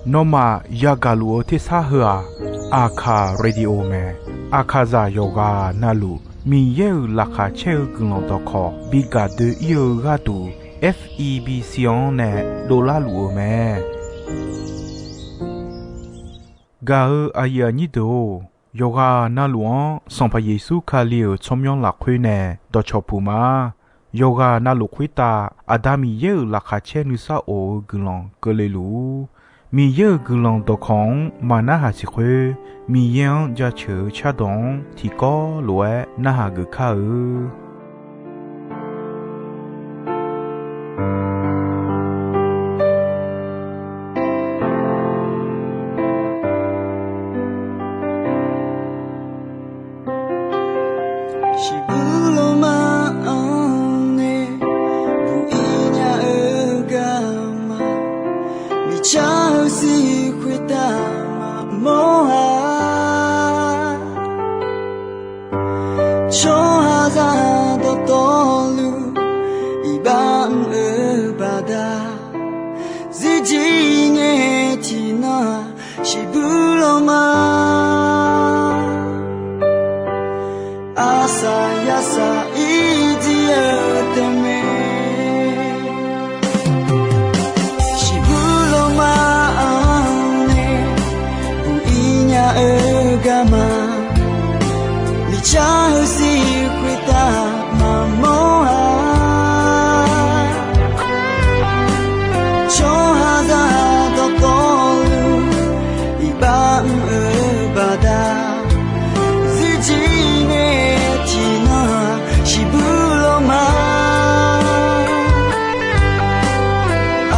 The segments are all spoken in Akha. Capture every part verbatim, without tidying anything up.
Nawmaf yagaq luf-eu tersar heu-aq, Aqkaq Radio mae. Aqkaqzaq yawqghaq navluf Miqyaer-euq laqkhaq caer-eu guiqlanq dawqkawq bi gaq doe-ir-eu gharduq, F E B C-anr nae dovlar luf-eu mae. Gaq-eu aqyuif aqnyir deuq-or, yawqghaq navluf-anr Sanqpaq Yeqsur Kali-euq tsawrmyanr lafkhoer nae dawqcawq puq ma. Yawqghaq navluf khoertav Aqda Miqyaer-euq laqkhaq caer nuisar of-eu guiqlanq keuvle luf-ur. Miqyaer-euq guiqlanq dawqkawq-anr maq narhaq siq khoer, Miqyaer-anr jaceuq-eu cardawq-anr tiqkawv lof-aer narhaq geuf kar-eu. Shiqbuq lawma-anr nae buq-ir nya-eu garma, miqcar-eu siq khoertav maqmawr-a. Tsawrhaqzaq dawqtawvluf iqbax mr-eu baqda, zirjir ngae tiqnan-aq shiqbuq lawma. Arsaq yarsaq irjir-eu taef mae. Shiqbuq lawma-anr nae buq-ir nya-eu garma, miqcar-eu siq khoertav maqmawr-a. Tsawrhaqzaq dawqtawvluf iqbax mr-eu baqda, zirjir ngae tiqnan-aq shiqbuq lawma.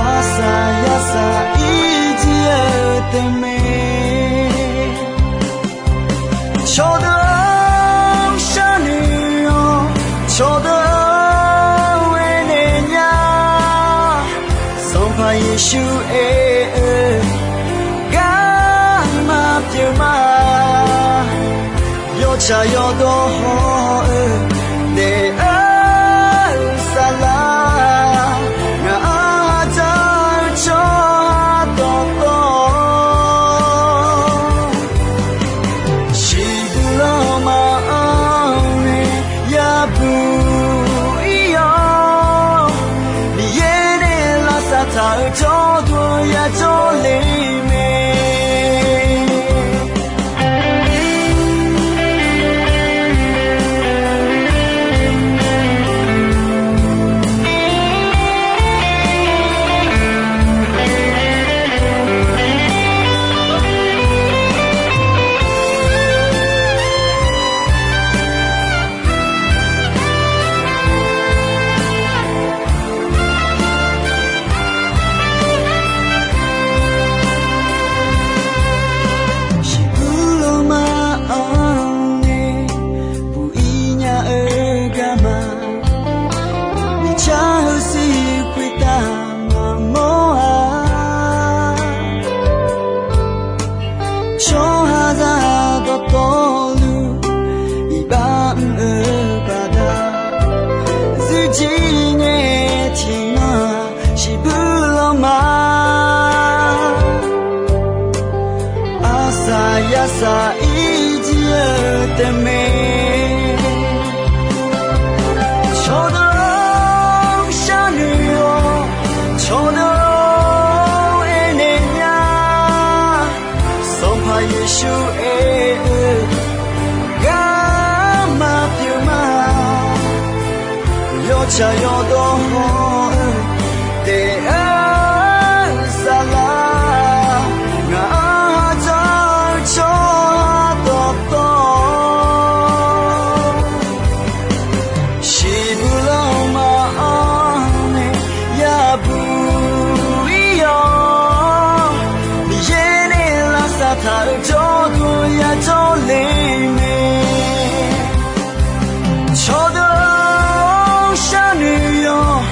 Arsaq yarsaq irjir-eu taef mae. Cawqdeuq-anr sharnoeq-awr, cawqdeuq-anr aernaeq nya. Sanqpaq Yeqsur aer-eu garma pyeuf ma. Yawtsaq yawdawr haw-eu daef-eu saflar, ngaq-anr hadzaq-eu tsawrhaq dawqtawv, shiqbuq lawma-anr nae yabuq-ir-awr, Miqyaer nae lavsav taq-eu jawrduq yajawr le mae. Shiqbuq lawma-anr nae buq-ir nya-eu garma, miqcar-eu siq khoertav maqmawr-a. Tsawrhaqzaq dawqtawvluf iqbax mr-eu baqda, zirjir ngae tiqnan-aq shiqbuq lawma. Arsaq yarsaq irjir-eu taef mae. Cawqdeuq-anr sharnoeq-awr, cawqdeuq-anr aernaeq nya. Sanqpaq Yeqsur aer-eu garma pyeuf ma. Yawtsaq yawdawr haw-eu daef-eu saflar, ngaq-anr hadzaq-eu tsawrhaq dawqtawv, shiqbuq lawma-anr nae yabuq-ir-awr, Miqyaer nae lavsav taq-eu jawrduq yajawr le mae. Cawqdeuq-anr sharnoeq-awr,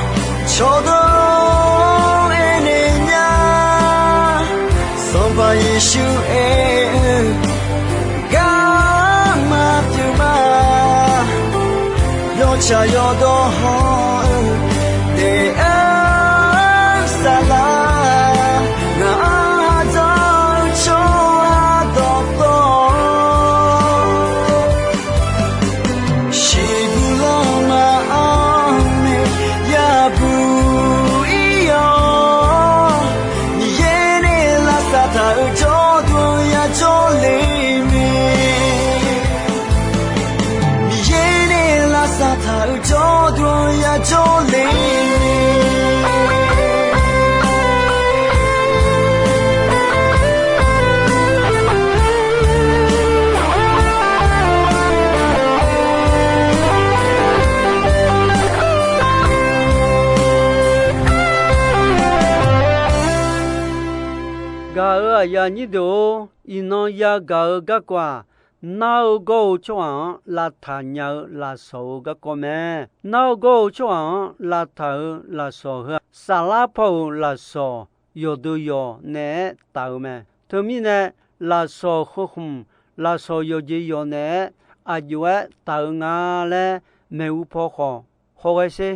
Aqyuif aqnyir deuq-or, iqnan yagaq-eu garkawv-aq, nar-eu gawr-eu tsawrhaq-anr lavtaq nya-eu lafsawq-eu garkawv mae. Nar-eu gawr-eu tsawrhaq-anr lavtaq-eu lafsawq heu-aq, saflar paw-euq lafsawq yawqdeuq yawq naeq-aer taf-eu mae. Teumirnae, lafsawq heu khmq, lafsawq yawqjeq yawq naeq-aer aqjox-aer taf-eu nga laer maeqhu paw khawf hawghae sher.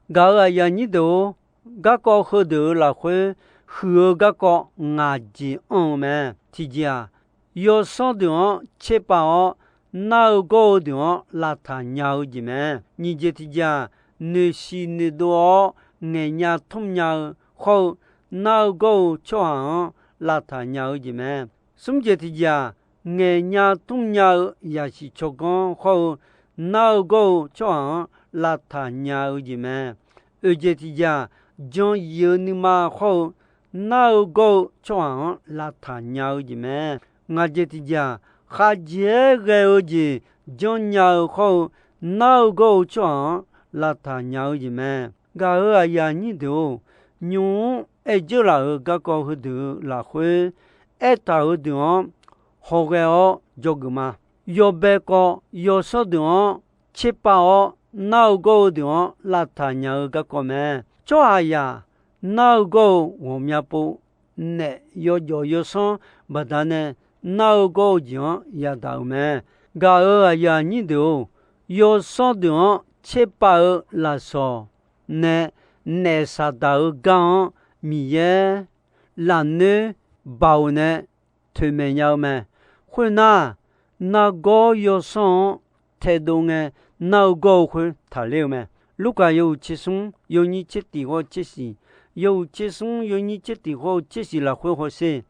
Gaq-euq aqyuif aqnyir deuq-or, garkawv heudeuq-euq lafkhoer huiq-eu garkawv ngaq jeq anr-eu mae. Tiqjeq-aq, yawsanr deuq-anr tserpav-awr, nar-eu gawr-eu deuq-anr lavtaq nya-eu jeq mae. Nyiq jeq tiqjeq-aq, noeqshiq noeqdov-awr ngaeqnya tmr nya-eu khawr-eu, nar-eu gawr-eu tsawrhaq-anr lavtaq nya-eu jeq mae. Smr jeq tiqjeq-aq, ngaeqnya tmr nya-eu yasiq tsawrganr khawr-eu, nar-eu gawr-eu tsawrhaq-anr lavtaq nya-eu jeq mae. Oeq jeq tiqjeq-aq, jan yif-eu nuima khawr-eu, nar-eu gawr-eu tsawrhaq-anr lavtaq nya-eu jeq mae. Ngaq jeq tiqjeq-aq, khavjeq-aer ghae-eu jeq janrnya-eu khawr-eu, nar-eu gawr-eu tsawrhaq-anr lavtaq nya-eu jeq mae. Gaq-euq aqyuif aqnyir deuq-or, nymq-mr aer dzeurlaf-euq garkawv heudeuq-euq lafkhoer aertaq-eu deuq-anr hawghae-awr dzawgeuf ma. Yawbae kawv yawsanr deuq-anr tserpav-awr, nar-eu gawr-eu deuq-anr lavtaq nya-eu garkawv mae. Tsawrhaqzaq nar-eu gawr-eu ghawqmya pov naef yawjawf yawsanr baqdanae nar-eu gawr-eu jeq-anr yadaq-euq mae. Gaq-euq aqyuif aqnyir deuq-or, yawsanr deuq-anr tserpav-eu lafsawq nae naef saqdaq-eu gar-anr Miqyaer lafnoer baoq nae toeqmaeq nya-eu mae. Khoernar, nargawr yawsanr-anr taedov ngae nar-eu gawr-eu khoer taqler-eu mae. Lurkaf yawhuiq tsersmr yawnyir tsertiq hawr-eu tsersiq, yawhuiq tsersmr yawnyir tsertiq hawr-eu tsersiq lafkhoer hawsher.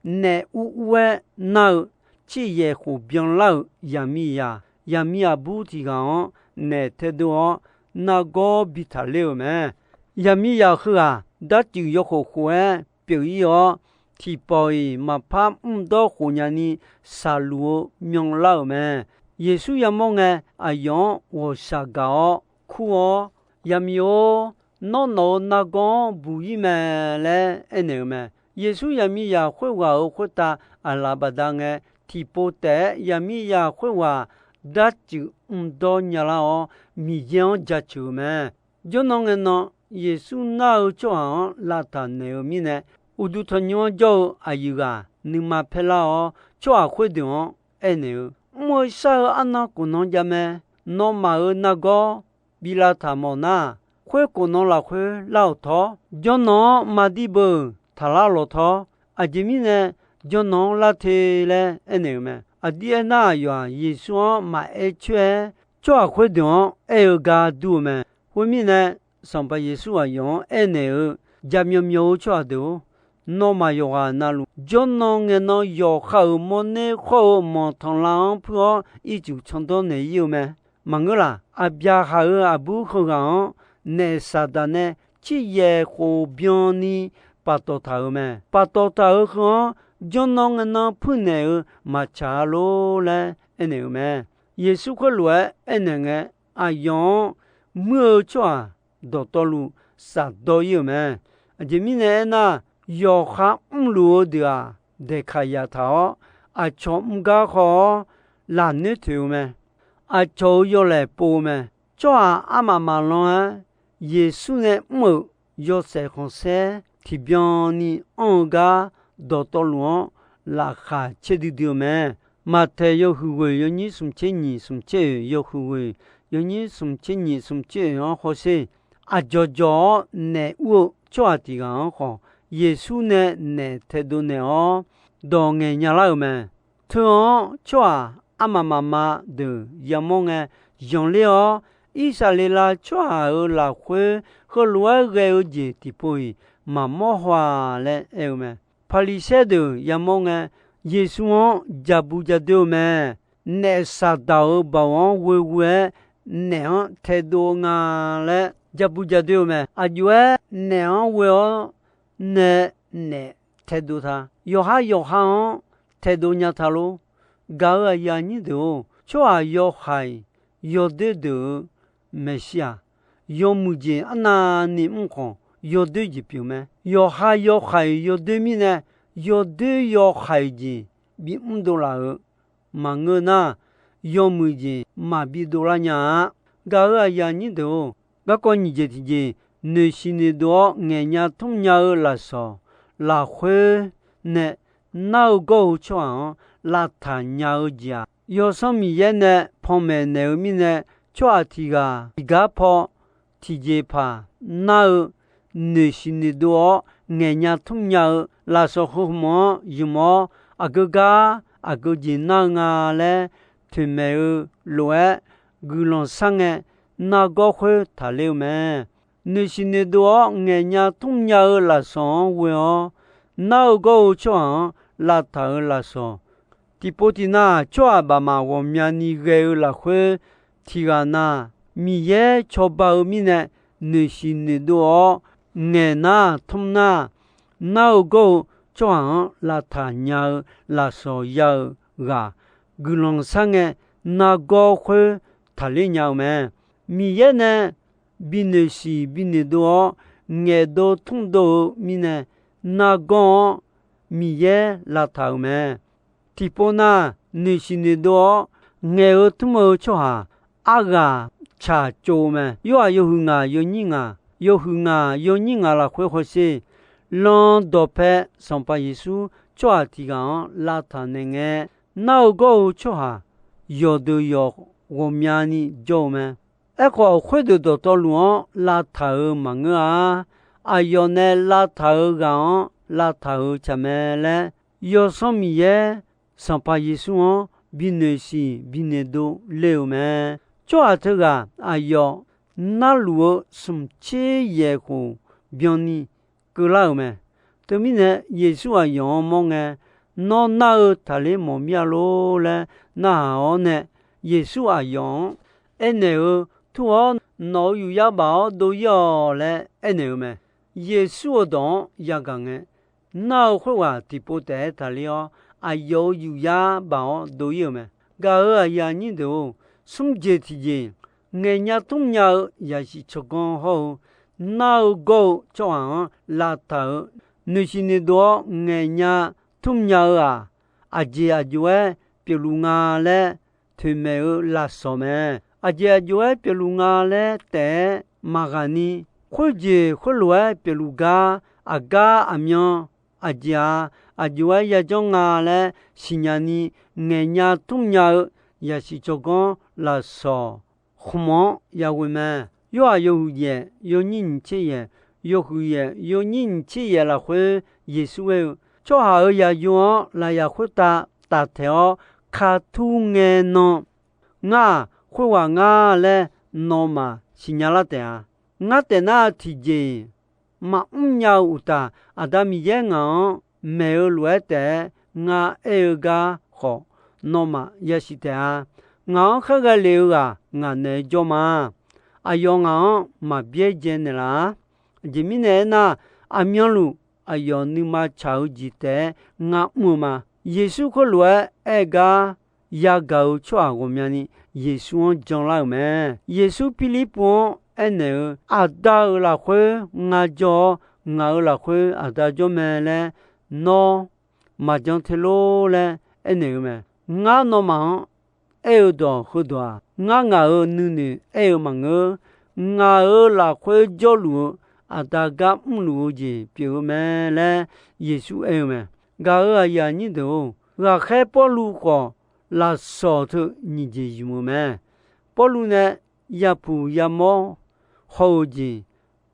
Naef ur ur-aer nar-eu, tsiryaef khof byanlar-euq yaqmiqzaq, yaqmiq aqbur tiq ghaq-anr naef taedov-awr, nargawr bi taqler-euq mae. Yaqmiqzaq heughaq darcuif yawkhof khof-aer pyeuf-ir-awr, tiqpawf-iq maqpar mrdawr khof nyani shaqluf-eu myanlar-euq mae. Yeqsur yamawr ngae, aqyawf-anr ghawqshaq gaq-awr kur-awr, Yaqmiq-or, nawr nawq-euq nargawr-anr buq-ir mae laer aernaeq-eu mae. Yeqsur yaqmiqzaq khoerghaq-euq khoertav aqlaf baqda ngae, tiqpov taef-aer yaqmiqzaq khoerghaq darcuif mrdawr nyalar-awr, Miqyaer-anr jaceuq-eu mae. Jawrnan ngae nan, Yeqsur nar-eu tsawrhaq-anr lavtaq naeq-eu mirnae, uqduq tanqnymr-anr jawr-eu aqyuif ghaq nuima paerlar-awr, tsawrhaq khoerdeuq-anr aernaeq-eu, Mr-eu shar-eu arnan khof nan jav mae. Nawmaf-euq nargawr bi lavtaq mawf nar, khoerkhof nan lafkhoer lar-awq tawr. Jawrnan-anr maqdir beu taqlar lawq tawr. Aqjeq mirnae jawrnan-anr lar te laer aernaeq-eu mae. Aqdir aernar, aqyawf-aq, Yeqsur-anr maqaer coer-aer, tsawrhaq khoerdeuq-anr aer-eu gar dur-eu mae. Khoermirnae, Sanqpaq Yeqsur aqyawf-anr aernaeq-eu, Jaqmyawf myawf-eu tsawrhaq deuq-or, nawmaf yawqghaq navluf jawrnan ngaenan yawqha-euq mawrner khawr-eu manqtanqlav-anr puir-awr ircuf candawr naeq-ir-eu mae. Maqngeur laq? Aqbyaqhaq-euq aqbur heughaq-anr naef Saqdaq nae ciryaef khof byanni paftawf taq-euq mae. Paftawf taq-euq heu-anr jawrnan ngaenan puirnaeq-eu maqtsaq-a lor laer aernaeq-euq mae. Yeqsur khoerlof-aer aernaeq ngae, aqyawf-anr muir-eu tsawrhaq dawqtawvluf shafdawr-ir-euq mae. Aqjeq mirnae aernar, yawqha mrluf-eu deuq-aq, daeqkaq yaf taq-awr, aqcawq mr gar haw-awr lafnoer toeq-eu mae. Aqcawq-euq yawlaeq pov-eu mae. Tsawrhaq armaf maqlan-aer, Yeqsur nae mr-euq yawshaef khanqsaer tiqbyan ni anr-eu gar dawqtawvluf-anr laqkhaq caerdui dui-eu mae. Maqtaeq yawhuiq ghoeq yawnyir smq tser nyiq smq tser oeq, yawhuiq ghoeq yawnyir smq tser nyiq smq tser oeq-anr hawsher. Aqdzawq dzawq-awr naef ur-eu tsawrhaq tiq ghaq-anr khawf, Yeqsur nae naef taedov naeq-awr dawq ngaeq nya lar-euq mae. Teu-anr tsawrhaq armaf mafma deuq yamawr ngae, zanqler-awr, Irsaqleqlav tsawrhaq-euq lafkhoer heulof-aer ghae-eu jeq tiqpov-iq maqmawr haw-a laer aer-eu mae. Paqliqsaer deuq yamawr ngae, Yeqsur-anr jaqbu jadoer-eu mae. Naef Saqdaq-euq baoq-anr ghoeghoe-aer naef-anr taedov-eu nga laer jaqbu jadoer-eu mae. Aqjox-aer naef-anr ghoe-awr nae naef taedov ta. Yawqha yawqha-anr taedov nya ta lor. Gaq-euq aqyuif aqnyir deuq-or, tsawrhaq yawhaiq yawdoer deuq-euq maeqshi-aq, yawmuiq jeq arnavni mr khawf, yawdoer jeq pyeuf mae. Yawqha yawhaiq yawdoer mirnae, yawdoer yawhaiq jeq bimr dovlaf-euq maqngeur nar, yawmuiq jeq maqbi dovlar nya-a. Gaq-euq aqyuif aqnyir deuq-or, garkawv nyiq jeq tiqjeq, noeqshiq noeqdov-awr ngaeqnya tmrnya-eu lafsawq lafkhoer nae nar-eu gawr-eu tsawrhaq-anr lavtaq nya-eu jeq-aq, Yawsanr Miqyaer nae panmaeq naeq-eu mirnae, tsawrhaq tiq ghaq tiqgar paw tiqjeqpaq nar-eu noeqshiq noeqdov-awr ngaeqnya tmrnya-eu lafsawq heu hmq-anr ymq-awr, aqgeu gar aqgeu jeq nar-eu nga laer toeqmaeq-eu lof-aer, guiqlanq sharngae nargawr khoer taqler-eu mae. Noeqshiq noeqdov-awr ngaeqnya tmrnya-eu lafsawq-anr ghoe-awr, nar-eu gawr-eu tsawrhaq-anr lavtaq-euq lafsawq, tiqpov tiqnav tsawrhaq bafmaf ghawqmyani ghae-eu lafkhoer, tiq ghaq na, Miqyaer cawba-eu mirnae noeqshiq noeqdov-awr ngaeq nar tmr nar, nar-eu gawr-eu tsawrhaq-anr lavtaq nya-eu lafsawq ya-euq ghaq, guiqlanq sharngae nargawr khoer taqler nya-eu mae. Miqyaer nae binoeqshiq binoeqdov-awr ngaeqdov tmrdov-eu mirnae, nargawr-anr Miqyaer lavtaq-euq mae. Tiqpov na, noeqshiq noeqdov-awr ngaeq-eu tmr-eu tsawrhaq arghaq tsaqtsov-eu mae. Yorhaq yawhuiq ngaq yawnyir ngaq, yawhuiq ngaq yawnyir ngaq lafkhoer hawsher, lan dawqpae Sanqpaq Yeqsur tsawrhaq tiq ghaq-anr lavtaq naeq ngae, nar-eu gawr-eu tsawrhaq yawqdeuq yawq ghawqmyani jawr-eu mae. Aerkhawf, khoerdeuq dawqtawvluf-anr lavtaq-euq maqngeur-a. Aqyawf nae lavtaq-euq ghaq-anr lavtaq-euq tsaq mae laer, Yawsanr Miqyaer Sanqpaq Yeqsur-anr binoeqshiq binoeqdov le-euq mae. Tsawrhaq teughaq aqyawf narluf-eu smq tser yaeq khof byanni keuvlar-euq mae. Teumirnae, Yeqsur aqyawf-anr mawr ngae, Nawr nar-eu taqler mawf mir-a lor laer narhaq-awr nae, Yeqsur aqyawf-anr aernaeq-eu, Tur-awr nawq-euq yufyar baf-awr dov-ir-awq laer aernaeq-eu mae. Yeqsur-euq dawq-anr yagaq ngae, nar-eu khoerghaq tiqpov taef-aer taqler-awr, aqyawf-euq yufyar baf-awr dov-ir-euq mae. Gaq-euq aqyuif aqnyir deuq-or, smr jeq tiqjeq, ngaeqnya tmrnya-eu yasiq tsawrganr hawr-eu, nar-eu gawr-eu tsawrhaq-anr lavtaq-euq, noeqshiq noeqdov-awr ngaeqnya tmrnya-eu-aq, aqjeq aqjox-aer pyeufluf nga laer toeqmaeq-eu lafsawq mae. Aqjeq aqjox-aer pyeufluf nga laer taef-aer maqghaq ni, khoerjeq khoerlof-aer pyeufluf gar aqgar aqmyan aqjeq-aq, aqjox-aer yajanr nga laer siqnya ni, ngaeqnya tmrnya-eu yasiq tsawrganr lafsawq khmq-anr yaghoe mae. Yorhaq yawhuiq yaef yawnyir nyiq tser yaef, yawhuiq yaef yawnyir nyiq tser yaef lafkhoer Yeqsur aer-eu, Tsawrhaq-euq yaqyo-anr lafyaq khoertav taftaeq-awr ka tur ngae nan, ngar-aq, khoerghaq ngar laer nawmaf siqnya lar taef-a. Ngar taef nar tiqjeq-iq maqmr nya-eu uqtaf, Aqda Miqyaer ngaq-anr maeq-eu lof-aer taef-aer ngar aer-eu gar khawf, nawmaf yasiq taef-a. Ngaq-anr khaerghae lef-eu ghaq ngaq naeq-aer jawr ma. Aqyawf ngaq-anr maqbyaerdzae naeqlaf-ar. Aqjeq mirnae aernar, aqmyanluf aqyawf nuima tsaq-eu jeq taef-aer ngar mr-eu ma. Yeqsur khoerlof-aer aer-eu gar yagaq-euq tsawrhaq ghawqmyani Yeqsur-anr janlar-euq mae. Yeqsur Pirlirpuv-anr aernaeq-eu, Aqda-euq lafkhoer ngar jawr-awr, ngaq-euq lafkhoer Aqda jawr mae laer nawr maqjan te lor laer aernaeq-eu mae. Ngar nawmaf-anr aer-eu dawq heudawq-aq, ngar ngaq-euq nuinoeq aer-eu maqngeur. Ngaq-euq lafkhoer jawrluf-eu Aqda gar mrluf-eu jeq pyeuf-eu mae laer Yeqsur aer-eu mae. Gaq-euq aqyuif aqnyir deuq-or, ghaqkhaer Pawrluv khawf lafsawq teu nyiq jeq ymq-eu mae. Pawrluv nae yapuq yamawr haw-eu jeq,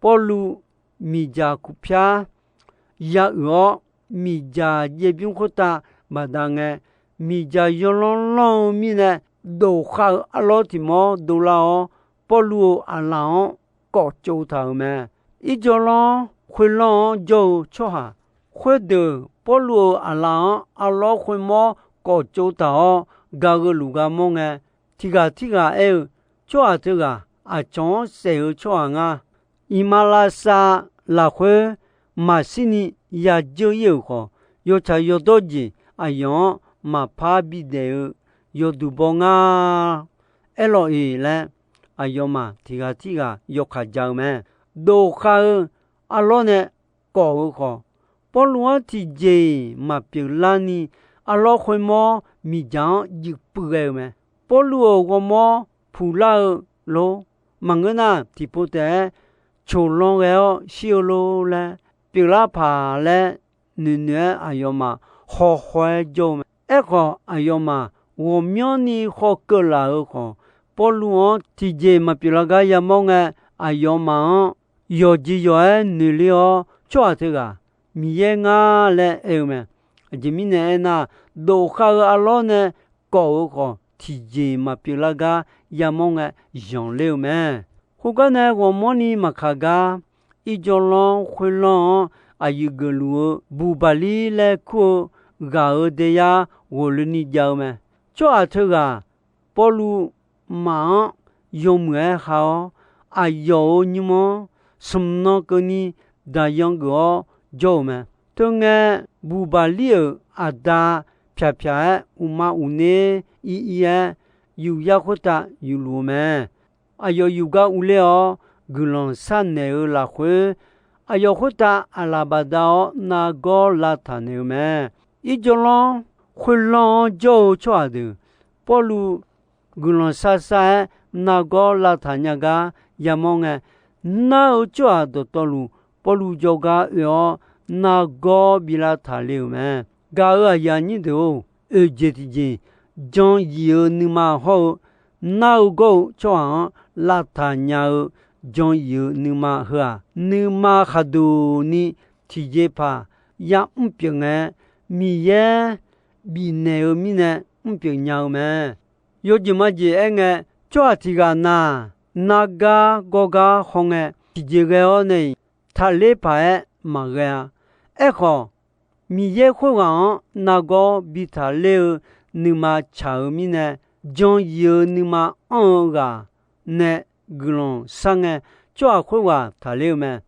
Pawrluv miqdzaq kuqpyar ya uiq-awr, miqdzaq jaev bymr khoertav baqda ngae, miqdzaq yawlanr lanr-eu mirnae, dof khav-eu arlawr tiq mawr dovlar-awr, Pawrluv-euq aqlaf-anr kawftsov taq-euq mae. Irjawvlanr khoerlanr-anr jawr-eu tsawrhaq, khoerdeuq Pawrluv-euq aqlaf-anr arlawr khoermawr kawftsov taq-awr, gageuf luf gar mawr ngae, tiq ghaq tirghaq aer-eu, Tsawrhaq teughaq aqcawq-anr saef-eu tsawrhaq ngar. Iqmalavshav lafkhoer maqshirni yadzeur-ir-euq khawf, yawtsaq yawdawr jeq aqyawf-anr maqpar bidaef-eu yawduq baw ngar. Aerlawq-iq laer, aqyawfmaf tiq ghaq tirghaq yawkaq ja-eu mae. Dof khav-eu arlawr nae kawf-eu khawf, Pawrluv-anr tiqjeq-iq maqpyeuf larni, arlawr khoermawr miqdzaq-anr juif puiv ghae-eu mae. Pawrluv-euq ghawrmawr puqlar-eu lor, maqngeur nar tiqpov taef-aer coqlanr ghae-awr shir-eu lor laer, pyeuflar paq laer noeqnoeq-aer aqyawfmaf hawkhaw-aer jawr-eu mae. Aerkhawf, aqyawfmaf ghawqmyanrni khawf keuvlaf-euq khawf, Pawrluv-anr tiqjeq maqpyeuf lar gar yamawr ngae, aqyawfmaf-anr yawqjeq yawq-aer noeqler-awr, tsawrhaq teughaq Miqyaer ngar laer aer-eu mae. Aqjeq mirnae aernar, dofkhav-eu arlawr nae kawf-eu khawf, tiqjeq maqpyeuf lar gar yamawr ngae, zanqler-eu mae. Khoergar nae ghawqmawrni maqkaq gar, Irjawrlanr khoerlanr-anr aqyuif geufluf-eu Buqbaqlir laer kur-eu ghaq-euq daeyar ghofleni jav-eu mae. Tsawrhaq teughaq Pawrluv maf-anr yawmuiq-aer ha-awr, aqyawf-euq nymr-anr smq nan keuvni daqyan geuf-awr jawr-euq mae. Teungae, Buqbaqlir-euq aqda pyaq pyaq-aer uqma uqner ir ir-aer, yufyar khoertav yufluf-eu mae. Aqyawf yufgar urler-awr, guiqlanq sharnaeq-eu lafkhoer, aqyawf khoertav aqlaf bafdav-awr nargawr lavtaq naeq-eu mae. Irjawrlanr khoerlanr-anr jawr-eu tsawrhaq deuq, Pawrluv guiqlanq shar shar-aer nargawr lavtaq nya gar yamawr ngae, nar-eu tsawrhaq dawqtawvluf Pawrluv jawrgar oe-awr, nargawr bi lavtaq le-euq mae. Gaq-euq aqyuif aqnyir deuq-or, oeq jeq tiqjeq, jan yif-eu nuima hawr-eu, nar-eu gawr-eu tsawrhaq-anr lavtaq nya-eu jan yif-eu nuima heu-aq, nuima khaqduq ni tiqjeqpaq yamr pyeuf ngae, Miqyaer bifnaeq-eu mirnae mr pyeuf nya-eu mae. Yawjeq majeq aerngae, tsawrhaq tiq ghaq na, nargar gawrgar hawngae tiqjeq ghae-awr nae-iq, taqler paq-aer maqghae-a. Aerkhawf, Miqyaer khoerghaq-anr nargawr bi taqler-eu nuima tsaq-eu mirnae, jan yif-eu nuima anr-eu ghaq nae guiqlanq shar ngae, tsawrhaq khoerghaq taqler-eu mae.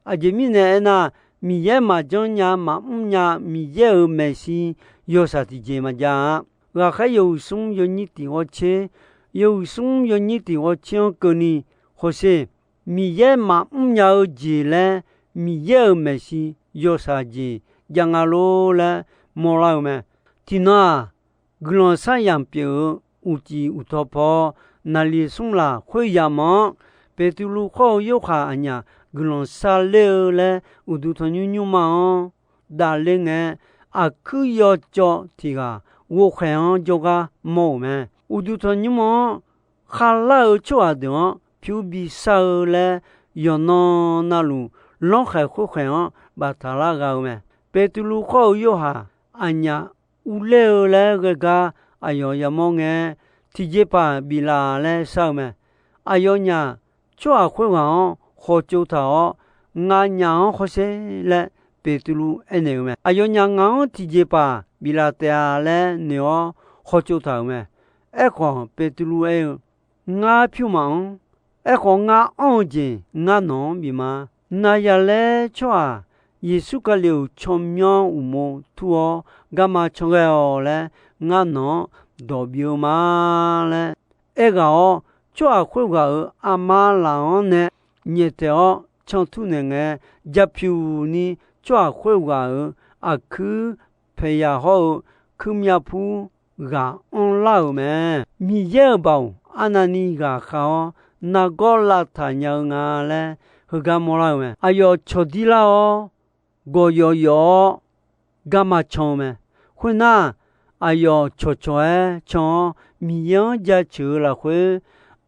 Aqjeq mirnae aernar, Miqyaer maqjanr nya maqmr nya Miqyaer-euq maeqshi yawshaq tiqjeq maqjav-a. Ghaqkhaer yawhuiq smr yawnyir tiq ghawrtser, yawhuiq smr yawnyir tiq ghawrtser-anr keuvni hawsher, Miqyaer maqmr nya-eu jeq laer Miqyaer-euq maeqshi yawshaq jeq jav nga lor laer mawrlar-eu mae. Tiqnan-aq, guiqlanq shar yamq pyeuf-eu uqcif uqtaw paw naqliq smr laq khoeryamq-anr, Beqtuvluv khawr-eu Yorhaq aqnyaf guiqlanq shar ler-eu laer uqduq tanqnymr nymrma-anr davler ngae, aqkuir yawcawv tiq ghaq ghovkhaeq-anr jawrgar mawr-euq mae. Uqduq tanqnymr-anr kharlar-eu tsawrhaq deuq-anr pyur bi shar-eu laer, yawqnan navluf lanrkhaeq khoerkhaeq-anr baftaq lar gha-eu mae. Beqtuvluv khawr-eu Yorhaq aqnyaf urler-eu laer ghae gar aqyawf yamawr ngae, tiqjeqpaq biflaf laer shar-eu mae. Aqyawfnyaf tsawrhaq khoerghaq-anr khawqtsov taq-awr, nganyaf-anr hawsher laer Beqtuvluv aernaeq-eu mae. Aqyawfnyaf ngaq-anr tiqjeqpaq biflaf taef-a laer noeq-awr khawqtsov taq-euq mae. Aerkhawf, Beqtuvluv aer-eu, Ngar pyur maf-anr. Aerkhawf, ngar anr-eu jeq ngar nawq-anr bif ma. Naqyaqlaer tsawrhaq Yeqsur Kali-euq tsawrmyanr uqmov tur-awr garma can ghae-awq laer ngar nawq-anr dawq bif-eu ma laer aerghaq-awr, tsawrhaq khoerghaq-euq armar laf-anr nae nyaeftaeq-awr cantur naeq ngae, japyuq ni tsawrhaq khoerghaq-euq aqkuir paeqyaq hawr-eu kuirmyav pur ghaq anrlar-euq mae. Miqyaer-euq baoq arnavni ghaqkhav-awr nargawr lavtaq nya-eu nga laer heugar mawrlar-euq mae. Aqyawf cawqdir lar-awr, gawqyawf yawf-awr garma can-eu mae. Khoernar, aqyawf cawqcawq-aer can-awr, Miqyaer-anr jaceuq-eu lafkhoer,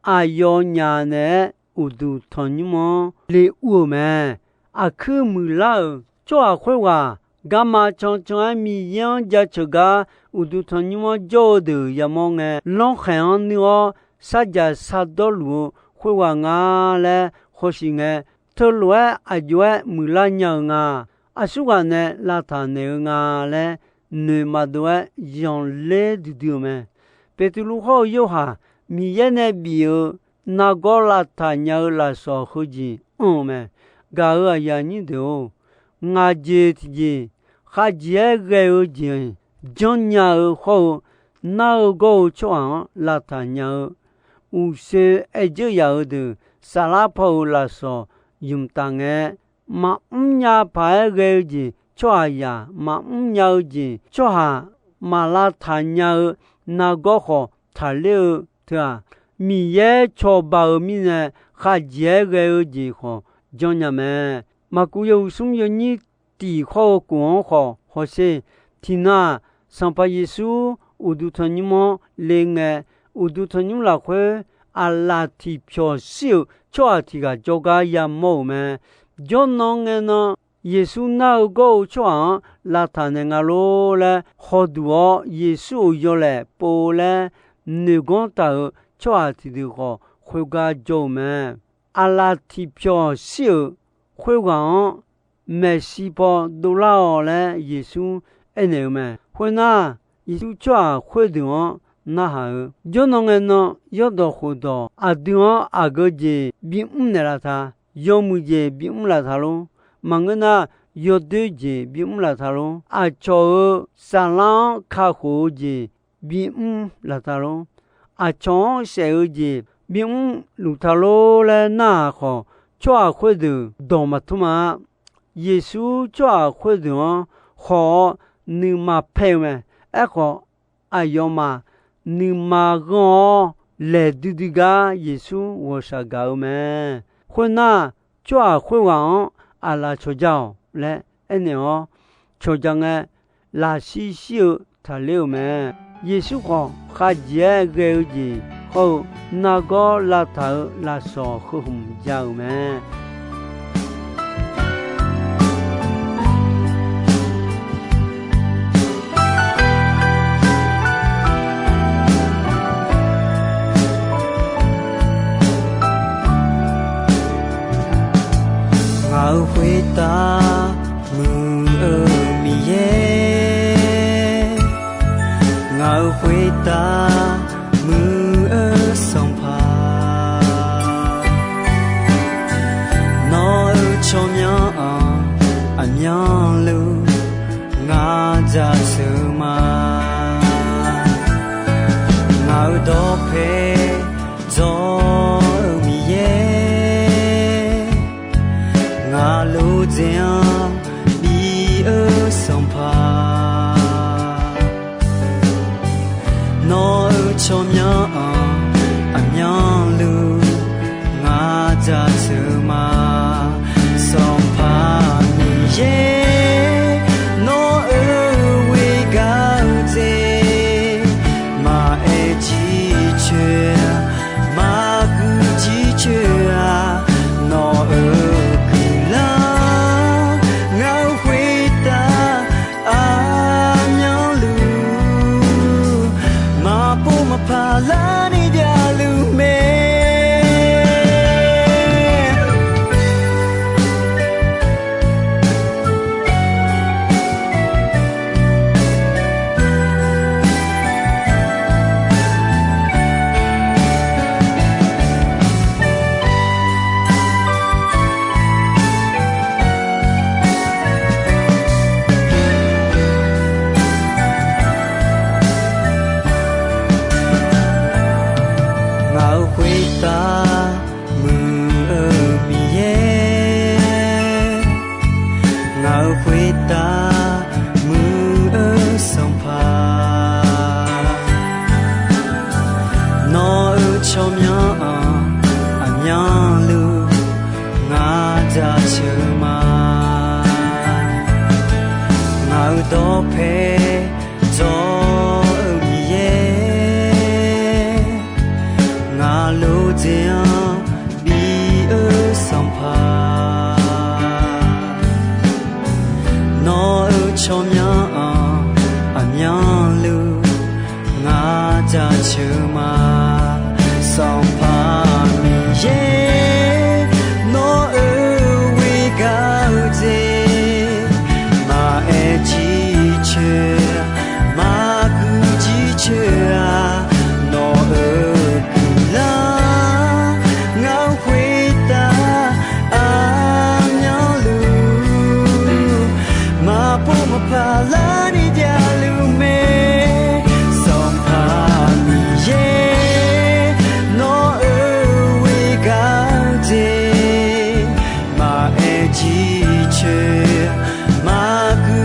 aqyawfnyaf naeq-aer uqduq tanqnymr-anr le ur-euq mae. Aqkuir muiqlar-euq tsawrhaq khoerghaq garma cancan-aer Miqyaer-anr jaceuq gar uqduq tanqnymr-anr jawr-eu deuq yamawr ngae, lanrkhaeq-anr nuir-awr sarjaq sardawr luf-eu khoerghaq nga laer hawshiq ngae, teulof-aer aqjox-aer muiqlar nya-euq nga. Aqsurghaq nae lavtaq naeq-eu nga laer noeq maqdov-aer zanqler duidui-euq mae. Beqtuvluv hawr-eu Yorhaq Miqyaer nae bif-euq nargawr lavtaq nya-eu lafsawq heujeq anr-eu mae. Gaq-euq aqyuif aqnyir deuq-or, ngaq jeq tiqjeq khavjeq-aer ghae-eu jeq janrnya-eu hawr-eu nar-eu gawr-eu tsawrhaq-anr lavtaq nya-eu uqshoe aer dzeur yaf-eu deuq saflar paw-euq lafsawq ymq taf ngae, maqmr nya paq-aer ghae-eu jeq tsawrhaqzaq maqmr nya-eu jeq, tsawrhaq maq lavtaq nya-eu nargawr khawf taqler-eu teu-aq, Miqyaer cawba-euq mirnae khavjeq-aer ghae-eu jeq khawf janrnya mae. Maqkuv yawhuiq smr yawnyir tiq hawr-eu kof-anr khawf hawsher. Tiqnan-aq, Sanqpaq Yeqsur uqduq tanqnymr-anr le ngae, uqduq tanqnymr lafkhoer aqlaf tiqpyawq shir-euq tsawrhaq tiq ghaq jawrgar yamawr-euq mae. Jawrnan ngae nan Yeqsur nar-eu gawr-eu tsawrhaq-anr lavtaq naeq nga lor laer hawduq-awr, Yeqsur-euq yawlaeq pov laer noeq ganr taq-euq tsawrhaq tiqdeuq khawf khoergar jawr-eu mae. Aqlaf tiqpyawq shir-euq khoerghaq-anr maeqshi paw dovlar-awq laer Yeqsur aernaeq-eu mae. Khoernar, Yeqsur tsawrhaq khoerdeuq-anr narhaq-eu, Jawrnan ngae nan, yawrdawq khofdawq aqdui-anr aqgeu jeq bimr naeqlaf ta? Yawmuiq jeq bimr laf ta lor? Maqngeur nar, yawdoer jeq bimr laf ta lor? Aqcawq-euq saflar-anr kakhof-eu jeq bimr laf ta lor? Aqcawq-anr saef-eu jeq bimr luf ta lor laer narhaq khawf, tsawrhaq khoerdeuq dawq maqtmr ma-a. Yeqsur tsawrhaq khoerdeuq-anr khawf-awr nuima paer-eu mae. Aerkhawf, aqyawfmaf nuima ghanr-awr laeq duidui gar Yeqsur ghawqshaq gaq-eu mae. Khoernar, tsawrhaq khoerghaq-anr aqlaf cawqja-awq laer aernaeq-awr, cawqja ngae, lafshir shir-eu taqler-euq mae. Yeqsur khawf, khavjeq-aer ghae-eu jeq hawr-eu nargawr lavtaq-euq lafsawq heu hmq ja-euq mae. Ngaq-euq khoertav muiq-eu Miqyaer, ngaq-euq khoertav muiq-eu Sanqpaq, nawq-euq tsawrmyanr-anr aqmyanluf ngar jaceuq ma. Ngaq-euq dawqpae dzawr-eu Miqyaer, ngaq lof dzaeq-anr bif-eu Sanqpaq, nawq-euq tsawrmyanr-anr aqmyanluf ngar jaceuq ma. Sanqpaq Miqyaer, nawq-euq ghoer gaq-eu jeq maqaer jircoer-a, maqguv jircoer-a, nawq-euq guiqlanq ngaq-euq khoertav aqmyanluf maqpov maqpar larni javluf mae. Ngaq-euq khoertav muiq-eu Miqyaer, ngaq-euq khoertav muiq-eu Sanqpaq, nawq-euq tsawrmyanr-anr aqmyanluf ngar jaceuq ma. Ngaq-euq dawqpae dzawr-eu Miqyaer, ngaq lof dzaeq-anr bif-eu Sanqpaq, nawq-euq tsawrmyanr-anr aqmyanluf ngar jaceuq ma. Sanqpaq Miqyaer, nawq-euq ghoer gaq-eu jeq maqaer jircoer, maqguv jircoer-a, nawq-euq guiqlanq ngaq-euq khoertav aqmyanluf maqpov maqpar larni javluf mae. Sanqpaq Miqyaer, nawq-euq ghoer gaq-eu jeq maqaer jircoer, maqguv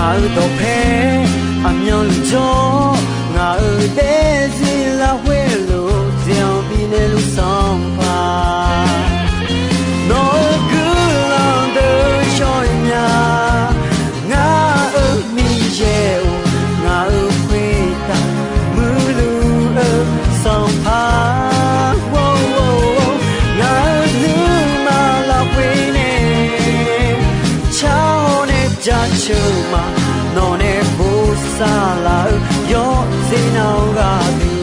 Ngaq-euq dawqpae aqmyanluf jawr, ngaq-euq daefzir lafkhoer luf jeq-anr bifnaeq luf Sanqpaq. Nawq-euq guiqlanq deuq yawqnya, ngaq-euq Miqyaer-or, ngaq-euq khoertav muiqluf-eu Sanqpaq. Ngaq-euq nuima lafkhoer nae carhaw nae jaceuq ma. Nawq nae bosav laf-eu yawqjeq nav-eu gharduq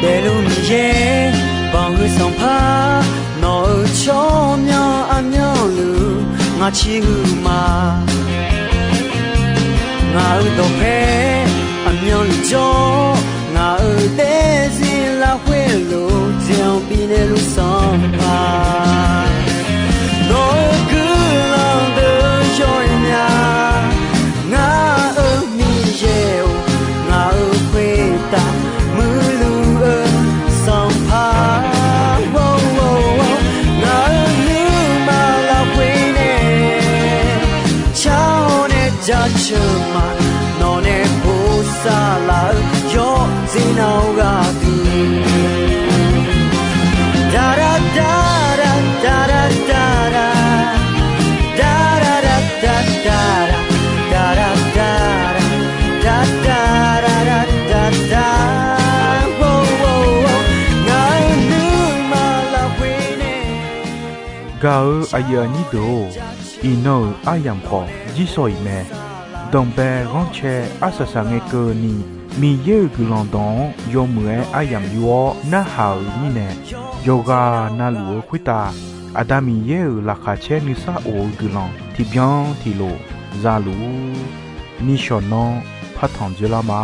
Daefluf Miqyaer, banqhuiq Sanqpaq, nawq-euq tsawrmyanr aqmyanluf ngaq ciqhuiq ma. Ngaq-euq dawqpae aqmyanluf jawr, ngaq-euq daefzir lafkhoer luf jeq-anr bifnaeq luf Sanqpaq. Nawq-euq guiqlanq deuq yawqnya, ngaq-euq Miqyaer-or, ngaq-euq khoertav muiqluf-eu Sanqpaq. Ngaq-euq nuima lafkhoer nae carhaw nae jaceuq ma. Nawq nae bosav laf-eu yawqjeq nav-eu gharduq Ngaq-euq nuima lafkhoer nae gaq-eu aqyuif aqnyir deuq-or, iqnan-euq aryamq khawf jirsawq iq mae. Danqbae ghanrcae arsaq saq ngae keuvni, Miqyaer-euq guiqlanq dawq-anr yawmuiq-aer aryamq yur-awr narhaq-euq mirnae, yawqghaq navluf-eu khoertav Aqda Miqyaer-euq laqkhaq caer nuisar of-eu guiqlanq tiqbyan tiqlof za luf-ur. Nishawq nanr partanq dzoerlar ma.